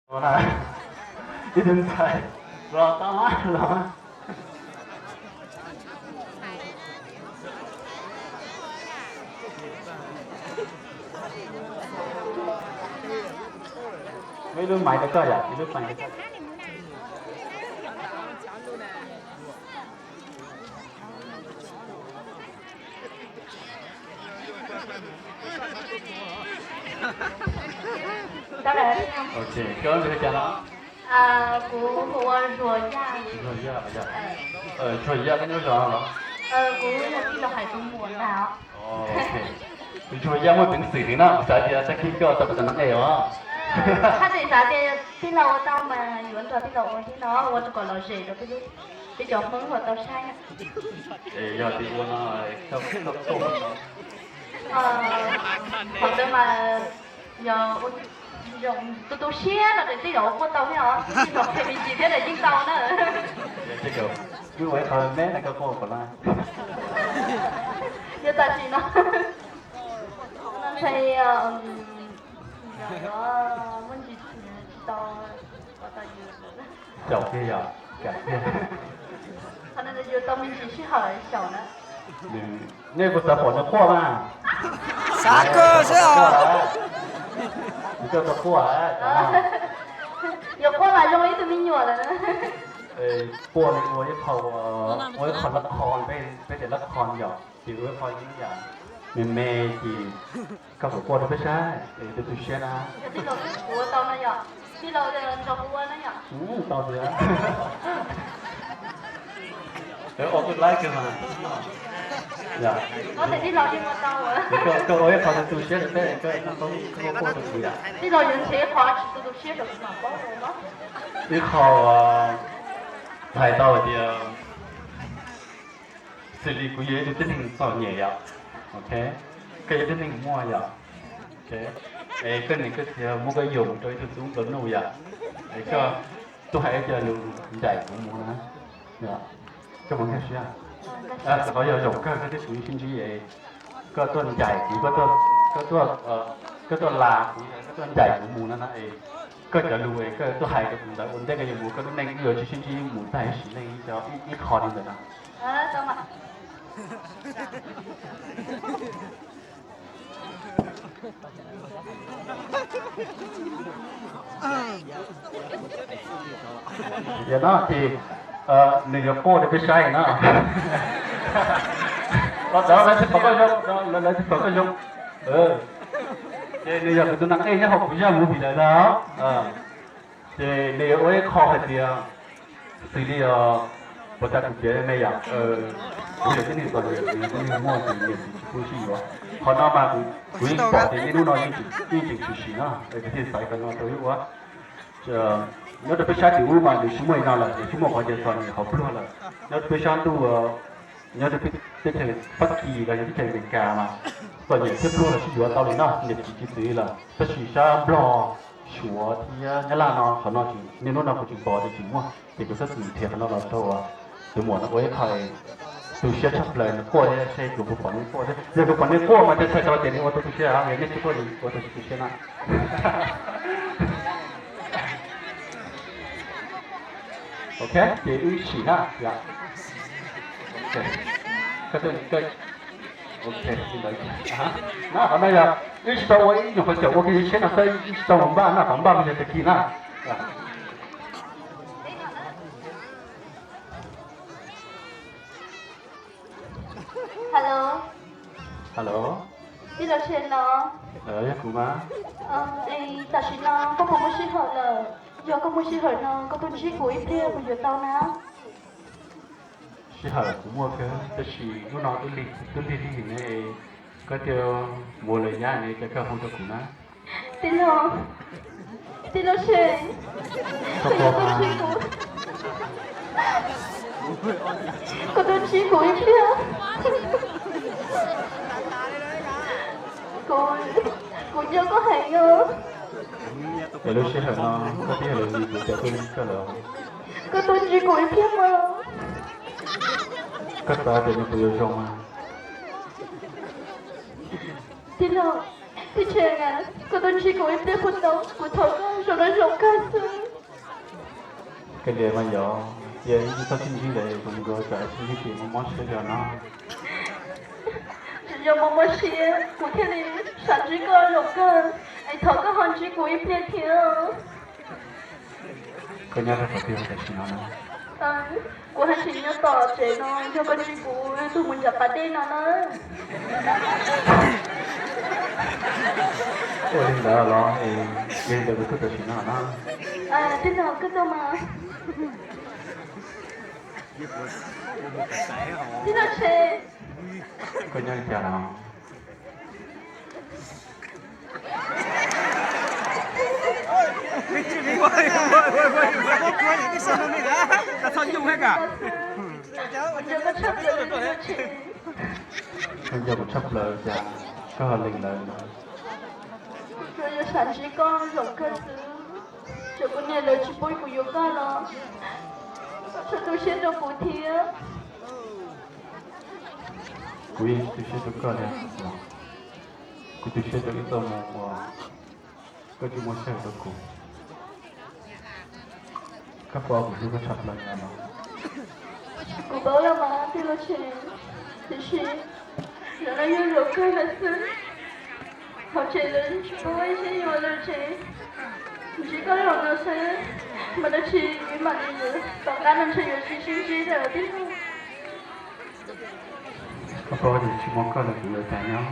Ib tug ntxhais los tau mas los. Muaj ib lub maiv rau koj yom, ib lub maiv rau koj. Kuv hu ua Zuag Yaj. Zuag Yaj, Zuag Yaj koj nyob zos no los? Kuv yog tij laug Hais tus muam ntag. Zuag Yaj muaj peev xwm heev na, kuv xav tias tag kis koj tau peb tau nab es os. Haj tseem xav tias tij laug ua tau mas yuav nrog tij laug ua thiab no, ua rau kom lom zem rau peb cov Hmoob uas tau saib na. Yog tias ua no, qhov ntawd mas yog tu tu siab no ces tej zaum ua quaj tau thiab os, tej zaum qhia me ntsis thiab ces yeej tau na. Wb ua ib qho me na, koj quaj kom na. Yog tam sim no ntshe yuav muaj ntsis tsis tau ua tau yus. Caum kiag yom, caum kiag. Qhov no yus tau me ntsis sij hawm xyaum na. Nej puas xav pom nws quaj mas? Xav kawg xwb os. Koj tau quaj. Yuav quaj mas zoo ib tug me nyuam lawm. Quaj li ua ib qho, ua ib qho lab qho, peb tias lab qho yom, ces ua ib qho ib yam me me ces koj kom quaj rau peb saib, es tu tu siab na. Tij laug, kuv ua tau no yom, tij laug nrog kuv ua na yom. Tau tiag. Ua kuj laib kawg mas. Koj ua ib qho tu tu siab rau peb, koj quaj rau kuv yom. Tij laug yuav nrhiav ib qho tsis tu tu siab rau kuv mam paub. Ib qho hais tau hais tias xws li kuv yog ib tug tib neeg txom nyem yom, ok, koj yog tib neeg muaj yom, ok, es koj niam koj txiv muab koj yuam mus rau ib tug tub nplua nuj yom, es koj tuaj hais cov lus ncaim kuv mus na, koj puas nkag siab? Qhov yog zoo kawg koj thiab kuv sib ntsib es koj tuaj ncaim kuv, koj tuaj las kuv, koj tuaj ncaim kuv mus no na es koj cov lus es koj tuaj hais rau kuv ntawd ua ntej koj yuav mus koj lub neej wb yuav tsis sib ntsib mus tag ib sim neej ib co ib qho li ntawd na. Yog no ces nws yuav quaj rau peb saib no. Los txawm lawv tsis pom koj zoo, lawv tsis pom koj zoo. Ces nws yog kuv tus neeg ej nyob hauv kuv zaj movie lawm no. Ces nws yuav ua ib qho hais tias xws li puas tas kuv piav me yom, kuv yog tib neeg txom nyem, kuv yog tib neeg muaj tus niam txiv tsis pub sib yuav. Qhov no mas kuv yeej pom tias niaj hnub no yeej tseem tshwm sim no, es kuv thiaj xaiv qhov no rau wb ua. Nyob rau peb sab tim ub mas nws tsis muaj li no lawm, nws tsis muaj qhov cia txom nyem qhov pluag lawm. Nyob rau peb sab ntuj, nyob rau teb chaws Fab Kis los yog teb chaws Amelikas mas txom nyem thiab pluag los sib yuav tau li no, niam txiv txiv txwv lawm. Tab sis sab Nplog, Suav thiab Nyab Laj no qhov no niaj hnub no kuv tseem pom tias tseem muaj, ces kuv txhob txwm nrhiav qhov no los rau tus muam no ua ib qho tu siab tshaj plaws nws quaj thiab seb kuv puas pom nws quaj thiab. Yog kuv pom nws quaj mas ntshai tshaj plaws tias nws ua tau tu siab, yog nej tsis quaj nws ua tau tu siab na. Ok, ces wb sim na. Ok, qhov no yog wb tsis tau ua ib nyuag qhov caum ua ke siab no xwb, wb tsis tau mus npaj na, qhov npaj mas yog tag kis na. Hello. Hello. Tij laug Tshe no. Yog kuv mas. Tam sim no koj puas muaj sij hawm lawm? Yog koj muaj sij hawm no koj tuaj ntsib kuv ib pliag puas yuav tau na? Sij hawm kuv muaj kawg tab sis hnub no twb lig lig ne, koj twb mus lawm nyab ne, cas koj hu rau kuv na? Tij laug, tij laug Tshe, koj tuaj ntsib kuv, koj tuaj ntsib kuv ib pliag. Kuv, kuv nco koj heev os. Es lub sij hawm no koj twb yog lawv li kuv cov tuaj ntsib koj lawm. Koj tuaj ntsib kuv ib pliag mog. Koj xav tias nws puas yuav zoo mas? Tij laug, tij Tshe, koj tuaj ntsib kuv ib pliag puas tau? Kuv thov koj. zoo no zoo kawg xwb. Kawg li mas yog, cia ib txoj sib ntsib ntawd kuv nkaus tsam sib ntsib ces mob mob siab yog no. Tsis yog mob mob siab, kuv thiaj li xav ntsib koj zoo kawg, es thov koj ho ntsib kuv ib pliag thiab. Koj nyob rau qhov twg tam sim no na? Kuv haj tseem nyob tom tsev no, yog koj ntsib kuv tus mus nram pas dej no na. Ua li ntawd los, yog li ntawd kuv tuaj tam sim no na. Tej no koj tuaj mas. Tij laug Tshe. Koj nyob li cas los? Koj nco kuv tshaj plaws cas koj ho lees lawm no. Kuv tsuas yog xav ntsib koj zoo kawg xwb, txawm kuv niam lawv tsis pub kuv yuav koj los, koj txhob tu siab rau kuv thiab. Kuv yeej tsis tu siab rau koj li os. Kuv tu siab rau ib txoj hmoo uas koj tsis muaj sij hawm rau kuv. Koj paub kuv hlub koj tshaj plaws li no. Kuv paub los mas tij laug Tshe, tiam sis zaum no yog zaum kawg lawm xwb. Hauv tsev lawv tsis pub ib sib yuav lawm ces ntsib koj zaum no xwb, mas dab tsi mam li tom qab no ntshe yuav tsis sib ntsib lawm tij laug. Koj paub tias tsis muaj koj los kuv yuav cas nyob,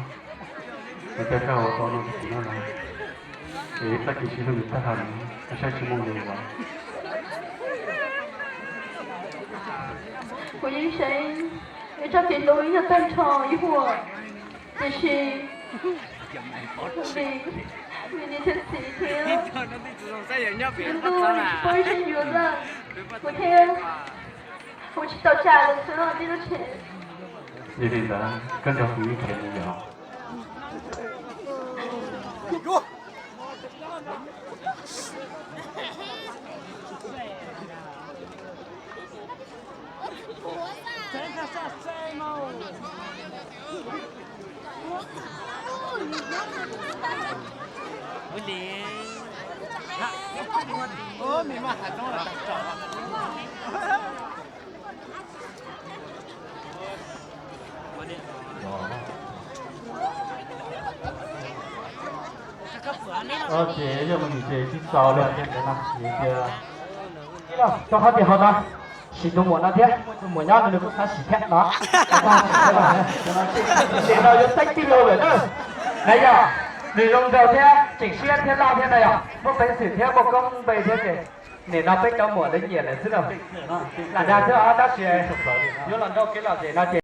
es koj ua tau no rau kuv no los, es txoj kev sib hlub yus tag los koj saib tsis muaj li los. Kuv yeej saib ib txoj kev hlub yog tag nrho ib huam, tiam sis vim niam thiab txiv thiab lub ntuj tsis pub sib yuav lawm, kuv thiaj ua tsis tau tsam lawm xwb tij laug Tshe. Yog li ntawd koj nrog kuv ib nrhiav mus yom. Ces yog mus ces tsis txaus li, ces ntawd no ces tias, rau qhov tias hauv no sim tus muam no thiab, muaj tus muam nyob nws kuj xav sim thiab no. Nim no yuav txeeb tij laug lawm na. Na yog, nws zoo nraug thiab tseem siab thiab loj thiab na yog, muaj peev xwm thiab muaj koob npe thiab ces nim no peb cov muam lawv nyiam lawm xwb na. Lam dag xwb os, tab sis yuav los nrau kev lom zem no ces